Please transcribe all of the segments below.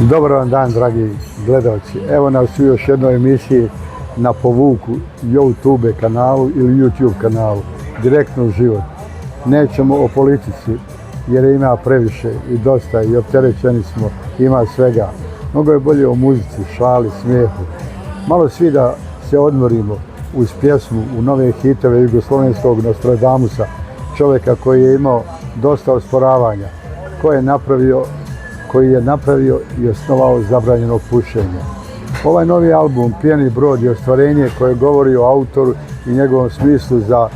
Dobar vam dan, dragi gledalci. Evo nas u još jednoj emisiji na Povuku YouTube kanalu ili YouTube kanalu, direktno u život. Nećemo o politici jer ima previše i dosta i opterećeni smo, ima svega. Mnogo je bolje o muzici, šali, smijehu. Malo svi da se odmorimo uz pjesmu, u nove hitove jugoslovenskog Nostradamusa, čovjeka koji je imao dosta osporavanja, koji je napravio i osnovao zabranjenog pušenja. Ovaj novi album, Pijani brod, je ostvarenje koje govori o autoru i njegovom smislu za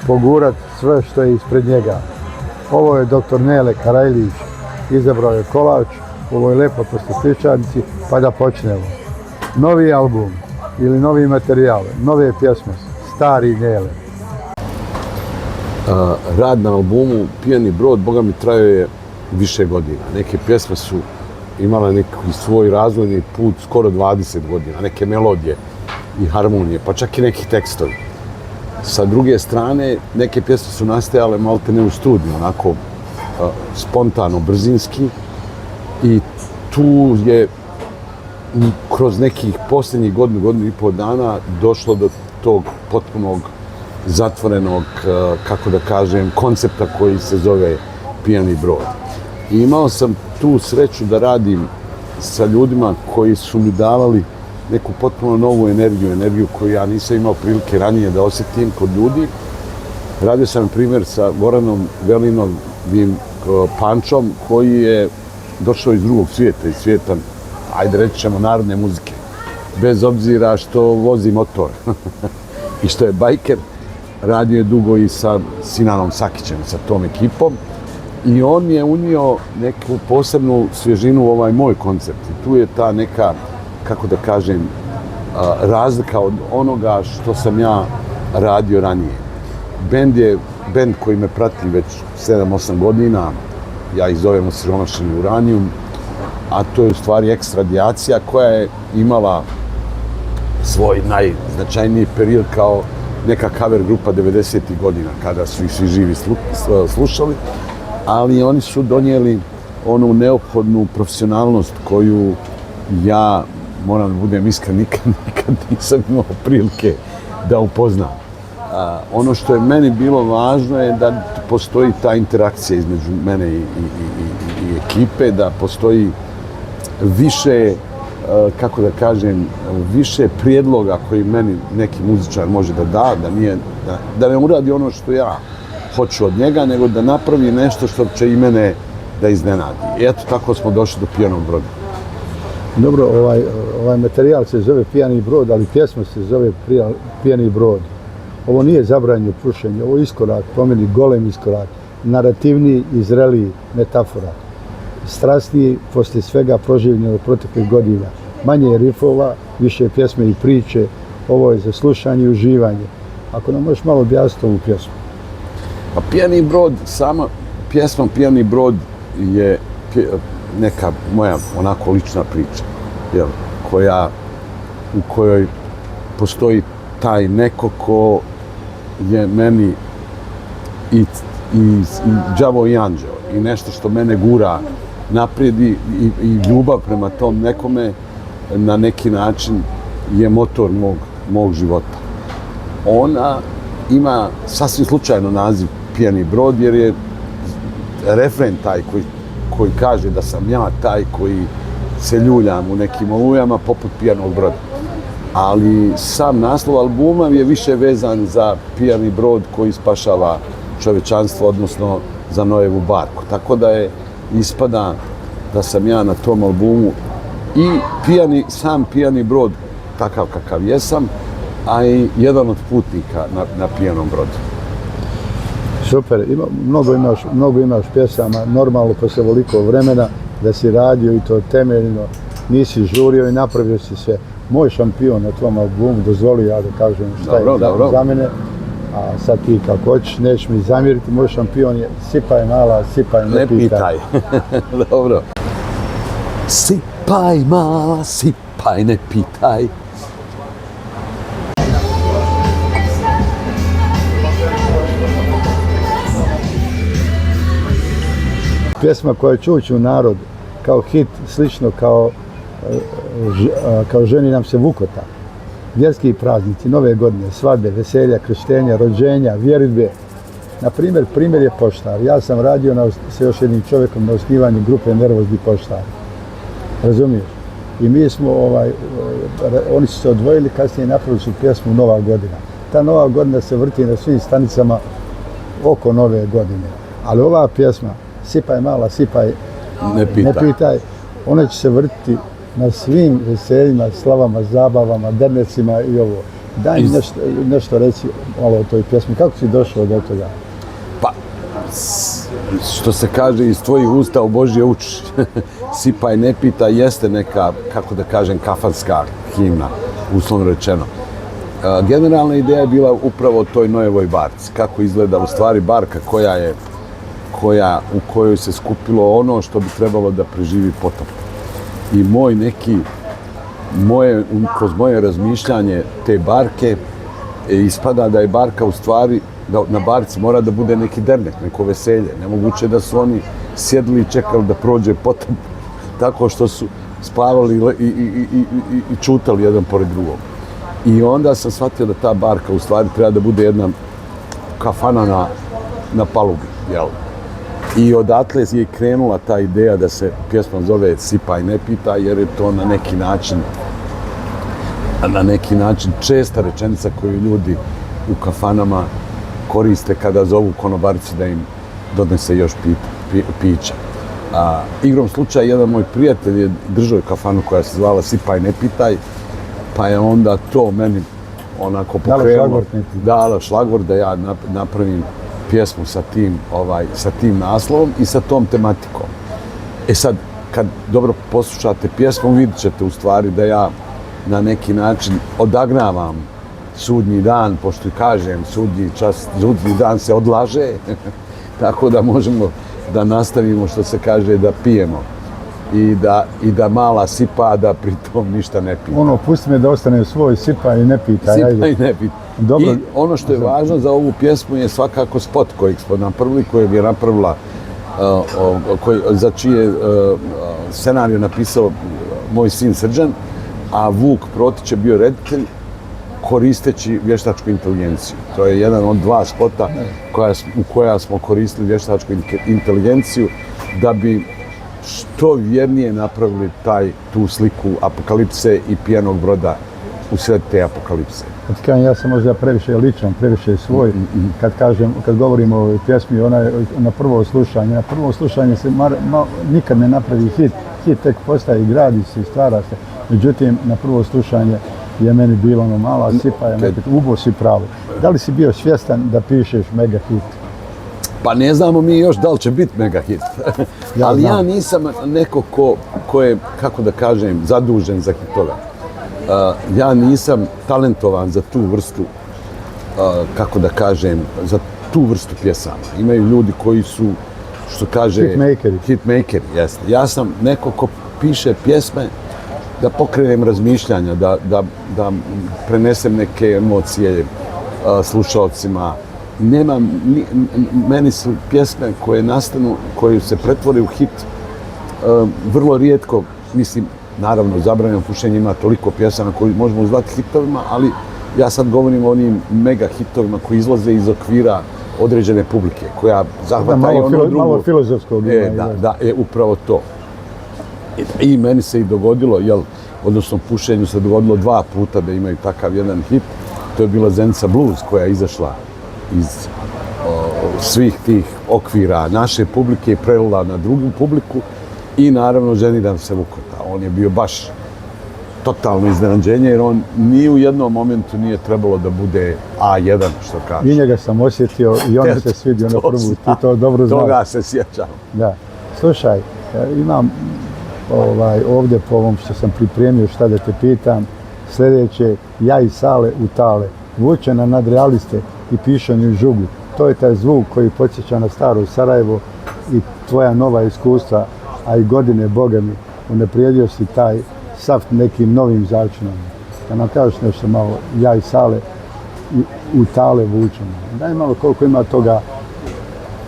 pogurat sve što je ispred njega. Ovo je dr. Nele Karajlić, izabrao je kolač u ovoj lepo poslastičarnici, pa da počnemo. Novi album ili novi materijal, nove pjesme, stari Nele. Rad na albumu Pijani brod, boga mi, trajao je više godina. Neke pjesme su imale neki svoj razvojni put skoro 20 godina, neke melodije i harmonije, pa čak i neki tekstovi. Sa druge strane, neke pjesme su nastajale malte ne u studiju, onako spontano, brzinski, i tu je kroz nekih posljednjih godinu i pol dana došlo do tog potpunog zatvorenog, kako da kažem, koncepta koji se zove Pijani brod. I imao sam tu sreću da radim sa ljudima koji su mi davali neku potpuno novu energiju koju ja nisam imao prilike ranije da osjetim kod ljudi. Radio sam primjer sa Goranom Velinovim Pančom, koji je došao iz drugog svijeta, iz svijeta, ajde reći ćemo, narodne muzike, bez obzira što vozi motor i što je bajker. Radio je dugo i sa Sinanom Sakićem, sa tom ekipom, i on je unio neku posebnu svježinu u ovaj moj koncept. I tu je ta neka, kako da kažem, razlika od onoga što sam ja radio ranije. Bend je bend koji me prati već 7-8 godina, ja ih zovem Osiromašeni uranijum, a to je u stvari X-radijacija koja je imala svoj najznačajniji period kao neka cover grupa 90. godina, kada su ih svi živi slušali, ali oni su donijeli onu neophodnu profesionalnost koju ja, moram da budem iskren, nikad nisam imao prilike da upoznam. Ono što je meni bilo važno je da postoji ta interakcija između mene i ekipe, da postoji više, kako da kažem, više prijedloga koji meni neki muzičar može da da ne uradi ono što ja hoću od njega, nego da napravi nešto što će i mene da iznenadi. I eto, tako smo došli do Pijanog broda. Dobro, ovaj materijal se zove Pijani brod, ali pjesma se zove Pijani brod. Ovo nije zabranjeno pušenje, ovo je iskorak, po meni golem iskorak, narativniji i zreliji metafora. Strasniji poslije svega proživljenog proteklih godina. Manje rifova, više pjesme i priče, ovo je za slušanje i uživanje. Ako nam možeš malo objasniti ovu pjesmu. Pa Pijani brod, sama pjesma Pijani brod je neka moja onako lična priča, jel, u kojoj postoji taj neko ko je meni i đavo i anđeo, i nešto što mene gura naprijed, i ljubav prema tom nekome na neki način je motor mog života. Ona ima sasvim slučajno naziv Pijani brod jer je refren taj koji kaže da sam ja taj koji se ljuljam u nekim olujama poput pijanog broda. Ali sam naslov albuma je više vezan za pijani brod koji spašava čovječanstvo, odnosno za Noevu barku. Tako da je ispada da sam ja na tom albumu i sam pijani brod takav kakav jesam, a i jedan od putnika na pijanom brodu. Super, mnogo imaš pjesama, normalno posle ovoliko vremena da si radio i to temeljno, nisi žurio i napravio si sve. Moj šampion na tvom albumu, dozvoli ja da kažem šta je za mene, a sad ti kako hoćeš, nećeš mi zamjeriti, moj šampion je Sipaj mala, sipaj ne pitaj. Dobro. Sipaj mala, sipaj ne pitaj. Pjesma koja će ući u narod kao hit, slično kao ženi nam se vukota. Vjerski praznici, nove godine, svadbe, veselja, krštenja, rođenja, vjeridbe. Na primjer je poštar. Ja sam radio sa još jednim čovjekom na osnivanju grupe Nervozni poštari. Razumiješ? I mi smo, oni su se odvojili, kasnije napravili su pjesmu Nova godina. Ta Nova godina se vrti na svim stanicama oko Nove godine. Ali ova pjesma, Sipaj mala, sipaj, ne pitaj, ona će se vrtiti na svim veseljima, slavama, zabavama, dernecima i ovo. Daj mi nešto reći malo o toj pjesmi. Kako si došao do toga? Pa, što se kaže iz tvojih usta u Božje uči. Sipaj ne pitaj jeste neka, kako da kažem, kafanska himna, uslovno rečeno. Generalna ideja je bila upravo o toj Noevoj barci. Kako izgleda u stvari barka u kojoj se skupilo ono što bi trebalo da preživi potop. I kroz moje razmišljanje te barke ispada da je barka u stvari, da na barci mora da bude neki dernek, neko veselje. Nemoguće da su oni sjedli i čekali da prođe potop tako što su spavali i čutali jedan pored drugog. I onda sam shvatio da ta barka u stvari treba da bude jedna kafana na palubi, jel? I odatle je krenula ta ideja da se pjesma zove Sipaj ne pitaj, jer je to na neki način česta rečenica koju ljudi u kafanama koriste kada zovu konobaricu da im donese još pića. Igrom slučaja, jedan moj prijatelj je držao kafanu koja se zvala Sipaj ne pitaj, pa je onda to meni onako pokrenulo. Dala šlagvort da ja napravim pjesmu sa tim naslovom i sa tom tematikom. E sad, kad dobro poslušate pjesmu, vidit ćete u stvari da ja na neki način odagnavam sudnji dan, pošto kažem sudnji dan se odlaže, tako da možemo da nastavimo, što se kaže, da pijemo i da mala sipa, da pritom ništa ne pita. Pusti me da ostane svoj, sipaj i ne pitaj. Sipaj i ne pitaj. Dobro. I ono što je važno za ovu pjesmu je svakako spot kojeg smo napravili, kojeg je napravila, za čije scenariju napisao moj sin Srđan, a Vuk Protić je bio reditelj koristeći vještačku inteligenciju. To je jedan od 2 spota u koja smo koristili vještačku inteligenciju da bi što vjernije napravili tu sliku apokalipse i pijanog broda u sred te apokalipse. Ja sam možda previše ličan, previše svoj. Kad govorimo o ovoj pjesmi, ona je na prvo slušanje se nikad ne napravi hit. Hit tek postaje i gradi se i stvara se. Međutim, na prvo slušanje je meni bilo mala sipa, ubo si pravo. Da li si bio svjestan da pišeš mega hit? Pa ne znamo mi još da li će biti mega hit. Ali ja nisam neko ko je, kako da kažem, zadužen za hitove. Ja nisam talentovan za tu vrstu, kako da kažem, za tu vrstu pjesama. Imaju ljudi koji su, što kaže... Hitmakeri, jeste. Ja sam neko ko piše pjesme da pokrenem razmišljanja, da prenesem neke emocije slušalcima. Meni su pjesme koje nastanu, koje se pretvore u hit, vrlo rijetko, mislim, naravno, Zabranjeno pušenje ima toliko pjesama koji možemo zvati hitovima, ali ja sad govorim o onim mega hitovima koji izlaze iz okvira određene publike, koja zahvata i ono drugo. Malo filozofskog. Da, upravo to. I meni se i dogodilo, odnosno Pušenju se dogodilo 2 puta da imaju takav jedan hit. To je bila Zenica Blues koja je izašla iz svih tih okvira naše publike i prelila na drugu publiku i naravno Ženi nam se vukota. On je bio baš totalno iznenađenje jer on ni u jednom momentu nije trebalo da bude A1, što kaže. I njega sam osjetio i on se svidio na prvu, ti to dobro znaš. Toga se sjećam. Da. Slušaj, imam ovdje po ovom što sam pripremio šta da te pitam, sljedeće, ja i Sale u tale, vuče na nadrealiste i pišanju i žugu. To je taj zvuk koji podsjeća na staro Sarajevo i tvoja nova iskustva, a i godine, Boga mi, unaprijedio si taj saft nekim novim začinom. Da nam kažeš nešto malo, ja i Sale u tale vučemo. Daj malo koliko ima toga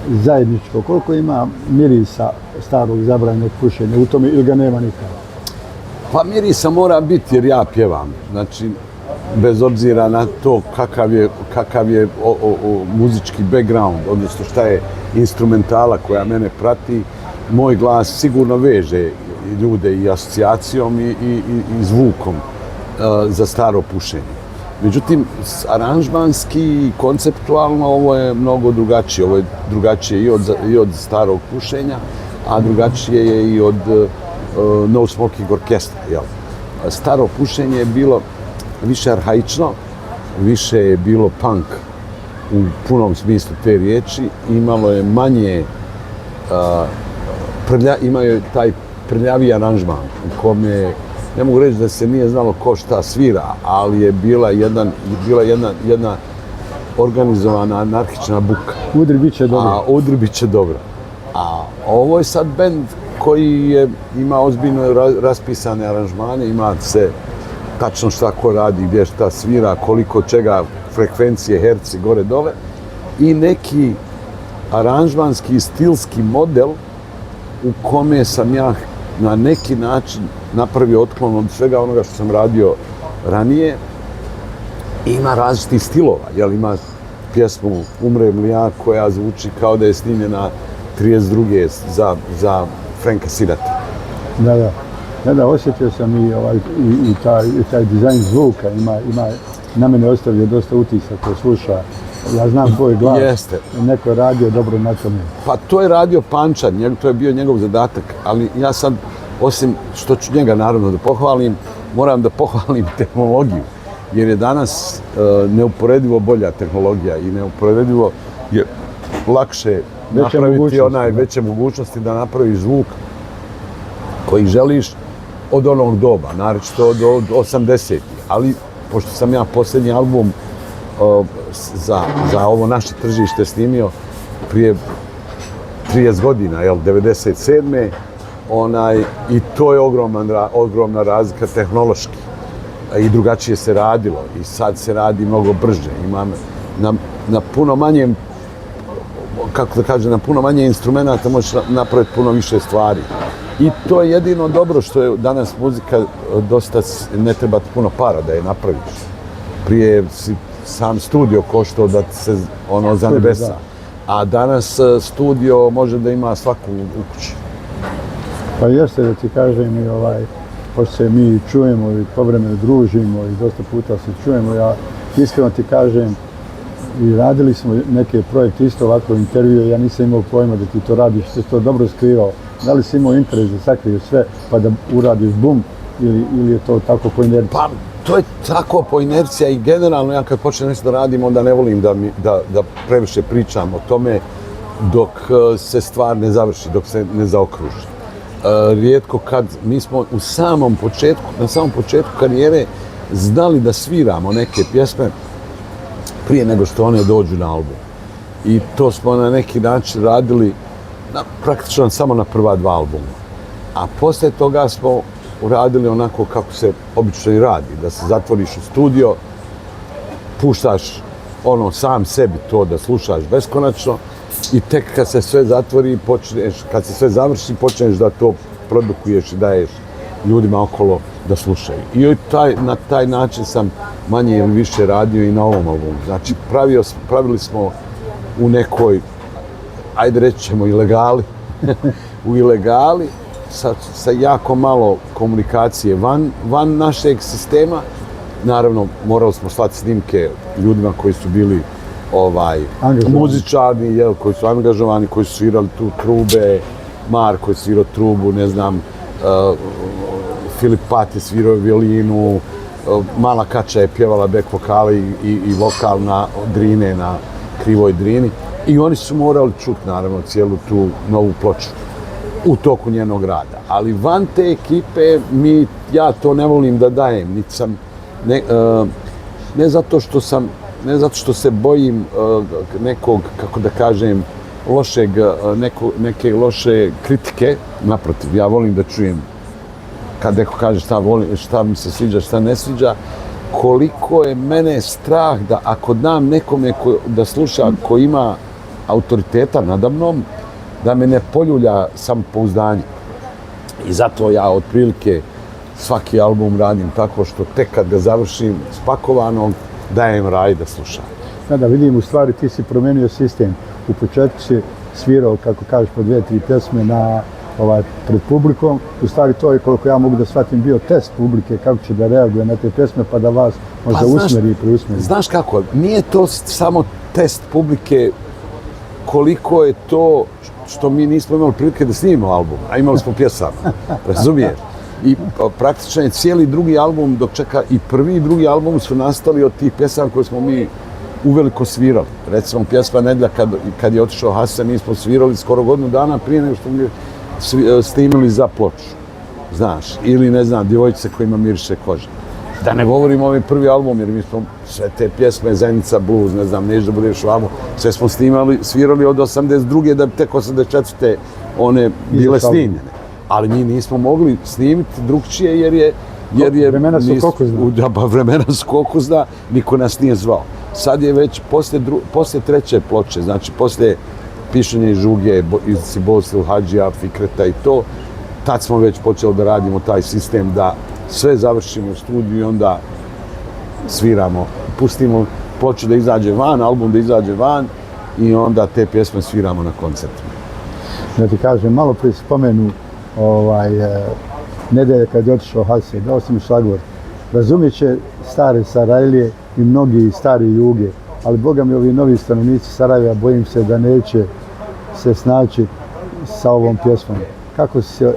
zajedničko? Koliko ima mirisa starog zabranjenog pušenja u tome ili ga nema nikada? Pa mirisa mora biti jer ja pjevam. Znači, bez obzira na to kakav je muzički background, odnosno šta je instrumentala koja mene prati, moj glas sigurno veže ljude i asocijacijom i zvukom za staro pušenje. Međutim, aranžmanski i konceptualno ovo je mnogo drugačije. Ovo je drugačije i od starog pušenja, a drugačije je i od No Smoking orkestra. Jel? Staro pušenje je bilo više arhaično, više je bilo punk u punom smislu te riječi, imalo je manje, imao je taj prljavi aranžman u kome, ne mogu reći da se nije znalo ko šta svira, ali je bila jedna organizovana anarhična buka. Udri bit će dobro. Udri bit će dobro. A ovo je sad bend koji ima ozbiljno raspisane aranžmane, ima se tačno šta ko radi, gdje šta svira, koliko čega, frekvencije, herci, gore, dole. I neki aranžmanski i stilski model u kome sam ja na neki način napravio otklon od svega onoga što sam radio ranije. Ima različitih stilova, jel ima pjesmu Umrem li ja koja zvuči kao da je snimljena 32. za Franka Sinatra. Da, osjetio sam i taj dizajn zvuka, na mene ostavio dosta utisak ko sluša. Ja znam tvoj glas, Jeste. Neko je radio dobro na tome. Pa to je radio Pančar, to je bio njegov zadatak, ali ja sad, osim što ću njega naravno da pohvalim, moram da pohvalim tehnologiju, jer je danas neuporedivo bolja tehnologija i neuporedivo je lakše napraviti veće mogućnosti da napraviš zvuk koji želiš od onog doba, naročito od 80-ih. Ali, pošto sam ja posljednji album za ovo naše tržište snimio prije 30 godina, 97. I to je ogromna razlika tehnološki. I drugačije se radilo i sad se radi mnogo brže. Imam na puno manjem, kako da kažem, na puno manje instrumenta možeš napraviti puno više stvari. I to je jedino dobro što je danas muzika dosta, ne treba puno para da je napraviš. Prije si sam studio koštao da se za nebesa. A danas studio može da ima svaku u kući. Pa jeste da ti kažem i pošto se mi čujemo i povremeno družimo i dosta puta se čujemo, ja iskreno ti kažem i radili smo neke projekte isto ovako intervjue, ja nisam imao pojma da ti to radiš, ste to dobro skrivao. Da li si imao interes da sakriješ sve pa da uradiš bum ili je to tako po inerciji? Pa to je tako po inercija i generalno ja kad počnem nešto da radim onda ne volim da previše pričam o tome dok se stvar ne završi, dok se ne zaokruži. Rijetko kad mi smo na samom početku karijere znali da sviramo neke pjesme prije nego što one dođu na album. I to smo na neki način radili praktično samo na prva 2 albuma. A poslije toga smo uradili onako kako se obično i radi, da se zatvoriš u studio, puštaš sam sebi to da slušaš beskonačno i tek kad se sve zatvori, kad se sve završi, počneš da to produkuješ i daješ ljudima okolo da slušaju. I na taj način sam manje ili više radio i na ovom albumu. Znači, pravili smo u nekoj, ajde reći ćemo, ilegali, u ilegali, sa jako malo komunikacije van našeg sistema. Naravno, morali smo slati snimke ljudima koji su bili muzičarni, koji su angažovani, koji su svirali tu trube, Mar koji je svirao trubu, ne znam, Filip Pat je svirao violinu, Mala Kača je pjevala back vokale i vokal na Drine, na krivoj Drini. I oni su morali čuti, naravno, cijelu tu novu ploču u toku njenog rada. Ali van te ekipe ja to ne volim da dajem, niti sam, ne zato što se bojim nekog, kako da kažem, neke loše kritike, naprotiv, ja volim da čujem kad neko kaže šta mi se sviđa, šta ne sviđa, koliko je mene strah da ako dam nekome da sluša ko ima autoriteta nadamnom, da me ne poljulja samopouzdanje. I zato ja otprilike svaki album radim tako što tek kad ga završim spakovanog, dajem Raji da sluša. Da vidim, u stvari ti si promijenio sistem. U početku si svirao, kako kažeš, po 2-3 pjesme pred publikom. U stvari to je, koliko ja mogu da shvatim, bio test publike, kako će da reaguje na te pjesme, pa da vas možda usmeri i preusmeri. Znaš kako, nije to samo test publike, koliko je to što mi nismo imali prilike da snimimo album, a imali smo pjesama, razumiješ? I praktično je cijeli drugi album, dok čeka i prvi i drugi album su nastali od tih pjesama koje smo mi uveliko svirali. Recimo, pjesma Nedlja, kad je otišao Hasan, mi smo svirali skoro godinu dana prije nego što mi snimili za ploču, znaš, ili ne znam, Djevojčice kojima miriše koža. Da ne govorimo ovaj prvi album, jer mi smo sve te pjesme, Zenica blues, ne znam, Neš da budeš vamo, sve smo svirali od 82. da bi tek 84. one bile snimljene. Ali mi nismo mogli snimiti drugčije jer je vremena su kokuzna. Vremena su kokuzna, niko nas nije zvao. Sad je već posle treće ploče, znači posle Pišenja i žuge, Sibostil, Hadžija, Fikreta i to, tad smo već počeli da radimo taj sistem da sve završimo u studiju i onda sviramo, pustimo ploču da izađe van, album da izađe van i onda te pjesme sviramo na koncertima. Da ti kažem, malo prije spomenu nedelje kad je otišao Hasan, dao sam šlagvort. Razumijet će stare Sarajlije i mnogi stari Juge, ali boga mi ovi novi stanovnici Sarajeva, bojim se da neće se snaći sa ovom pjesmom. Kako si se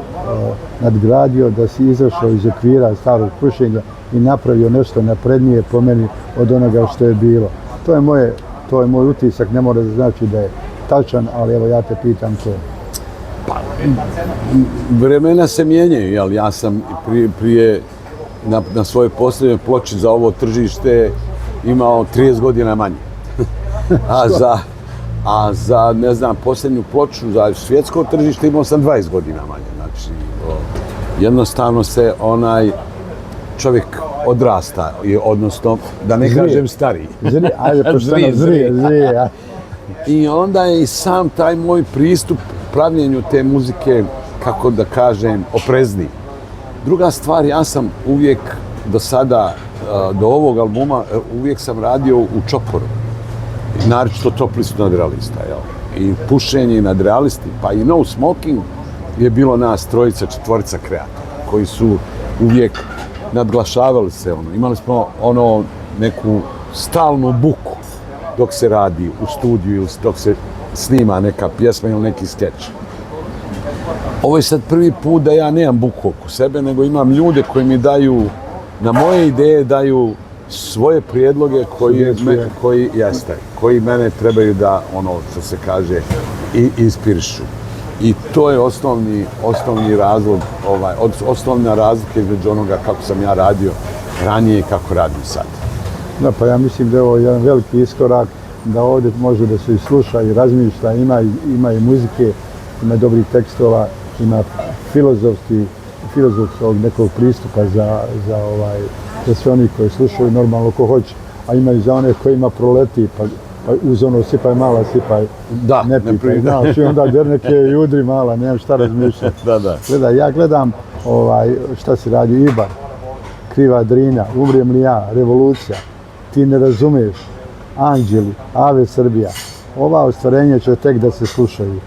nadgradio, da si izašao iz okvira starog pušenja i napravio nešto naprednije po meni od onoga što je bilo. To je moj utisak, ne mora da znači da je tačan, ali evo ja te pitam to. Pa, vremena se mijenjaju, ali ja sam prije na svojoj posljednjoj ploči za ovo tržište imao 30 godina manje. A za, ne znam, posljednju ploču za svjetsko tržište imao sam 20 godina manje. Znači, jednostavno se čovjek odrasta, odnosno, da ne kažem stariji. Zrije. I onda je i sam taj moj pristup pravljenju te muzike, kako da kažem, oprezniji. Druga stvar, ja sam uvijek do sada, do ovog albuma, uvijek sam radio u čoporu. Naročito Top listu nadrealista, i Pušenje i nadrealisti, pa i No Smoking je bilo nas trojica, četvorica kreatora, koji su uvijek nadglašavali se, imali smo neku stalnu buku dok se radi u studiju ili dok se snima neka pjesma ili neki skeč. Ovo je sad prvi put da ja nemam buku oko sebe, nego imam ljude koji mi daju, na moje ideje daju svoje prijedloge koji mene trebaju da, što se kaže, inspirišu. I to je osnovni razlog, osnovna razlika između onoga kako sam ja radio ranije i kako radim sad. Da, pa ja mislim da je ovo jedan veliki iskorak, da ovdje može da se i sluša i razmišlja, ima i muzike, ima dobrih tekstova, ima filozofskog nekog pristupa za sve oni koji slušaju normalno ko hoće, a ima i za one kojima proleti, pa uz sipaj mala, sipaj ne pipaj. Znaš, i onda derneke i udri mala, nemam šta razmišljati. Gledaj, ja gledam šta se radi, Ibar, Kriva Drina, Umrijem li ja, Revolucija, Ti ne razumiješ, Anđeli, Ave Srbija. Ova ostvarenja će tek da se slušaju.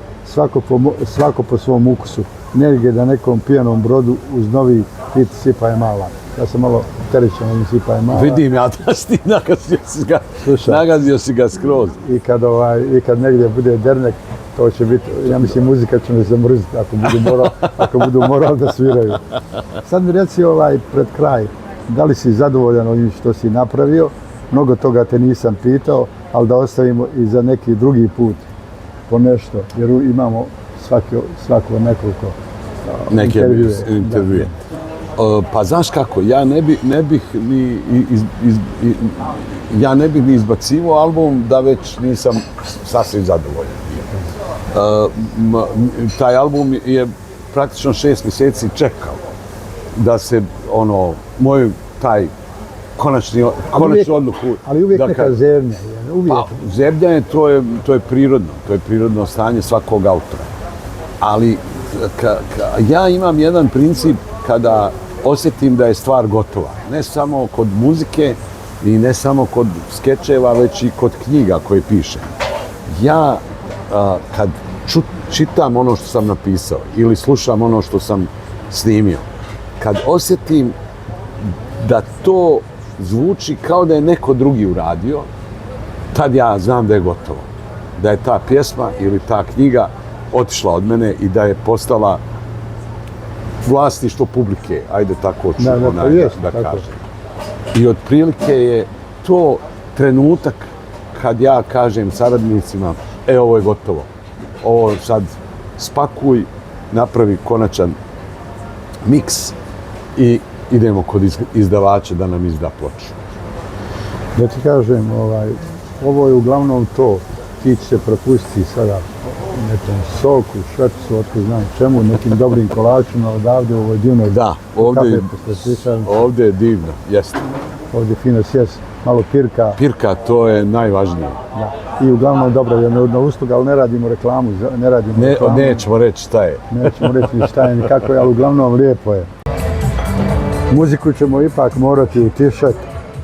Svako po svom ukusu. Negdje da nekom pijanom brodu uz novi hit Sipaj mala. Ja sam malo terećen ovim Sipaj mala. Vidim ja da si nagazio si ga skroz. I kad negdje bude dernek, to će biti, ja mislim, muzika će me zamrziti ako budu morali da sviraju. Sad mi reci pred kraj, da li si zadovoljan ovim što si napravio? Mnogo toga te nisam pitao, ali da ostavimo i za neki drugi put po nešto, jer imamo svako nekoliko intervjue. Pa znaš kako, ja ne bih ni izbacivao album da već nisam sasvim zadovoljan. Taj album je praktično 6 mjeseci čekao da se moj taj konačnu odluku. Ali uvijek neka zevnja, uvijek. Pa, zebnjanje to je prirodno stanje svakog autora. Ali ja imam jedan princip kada osjetim da je stvar gotova. Ne samo kod muzike i ne samo kod skečeva, već i kod knjiga koje pišem. Ja kad čitam ono što sam napisao ili slušam ono što sam snimio, kad osjetim da to zvuči kao da je neko drugi uradio, tad ja znam da je gotovo. Da je ta pjesma ili ta knjiga otišla od mene i da je postala vlasništvo publike, ajde tako ću da kažem. I otprilike je to trenutak kad ja kažem saradnicima, ovo je gotovo. Ovo sad spakuj, napravi konačan miks i idemo kod izdavača da nam izda ploču. Da ti kažem, ovo je uglavnom to. Ti će se propustiti sada nekom soku, švercu, otko znam čemu, nekim dobrim kolačima odavde u ovoj divnoj ovdje je divno, jeste. Ovdje fino sjest, malo pirka. Pirka, to je najvažnije. Da. I uglavnom dobra jedna usluga, ali ne radimo reklamu. Nećemo reći šta je. Nećemo reći šta je, nikako je, ali uglavnom lijepo je. Muziku ćemo ipak morati utišati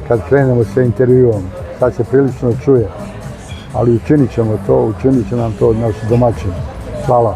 kad krenemo sa intervjuom. Sad se prilično čuje. Ali učinit ćemo to, učinit će nam to od naših domaćina. Hvala.